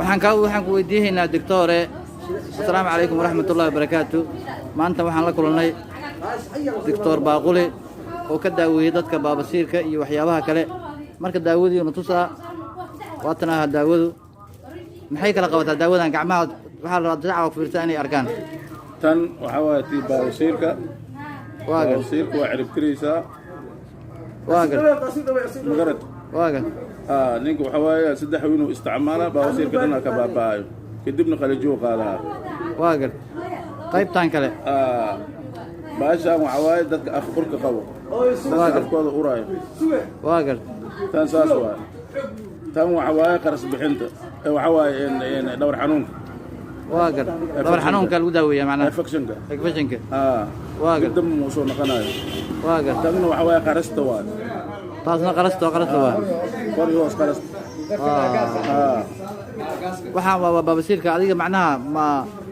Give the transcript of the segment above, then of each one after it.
Waxaan ku weydiihaynaa, doctore. Asalaamu calaykum waraxmat ullahi wabarakaatu. Maanta waxaan la kulannay Doctor Baaquli oo ka daaweeyey dadka baabasiirka iyo waxyaabaha kale. Marka daawadiina tusaa, waatan aha. Daawadu maxay kala qabataa? Daawadan gacmaha waxaa la rabaa shacabka fiirsa inay arkaan. Tan waxaa waaye tii baawasiirka. Waa gar. Baawasiirka waa ciribtiraysaa. Waa gar. Magarad? Waa gar. Ninka waxaa waaye 3 inuu isticmaalaa, baawasiirka dhan ka baaba'ayo, kadibna qalajuu qaadaa. Waa gar. Qaybtan kale? Baashaan waxaa waaye dadka af urka qabo, dadka afkooda uraayo. Waa gar. Tan saas waaye. Tan waxaa waaye qaras bixinta. Waxaa waaye dhawr xanuunka. Waa gar, dhabar xanuunka lagu daaweeyaa macnaha. Infectionka. Infectionka. Ah. Waa gar. Dib dambe muu soo noqonayo. Waa gar. Tanna waxaa waaye qarasta waaye. Taasna qarasta waa. Kor iyo hoos qarasta. Waxaan waa baabasiirka. Adiga macnaha ma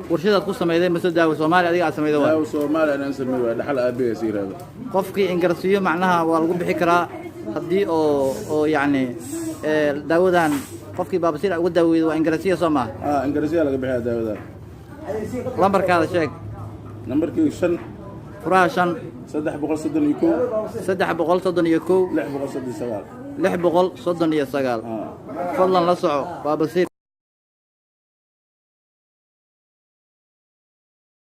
warshadaad ku samayday mase daawo Soomaali adiga aad samayday waa? Daawo Soomaaliya inaan sameey waay, dhaxal aabahees yiraahdo. Qofkii ingarsiiyo macnaha waa lagu bixi karaa haddii oo yacni daawadan qofkii baabasiir uga daaweydo, waa ingarasiya, soo maaha? Ah, ingarasiya laga bixiyaa daawada. Lambarkaada sheeg. Nambarkii 5. Furaha 5. 331. 331. 639. 639. Fadlan la soco baabasiir.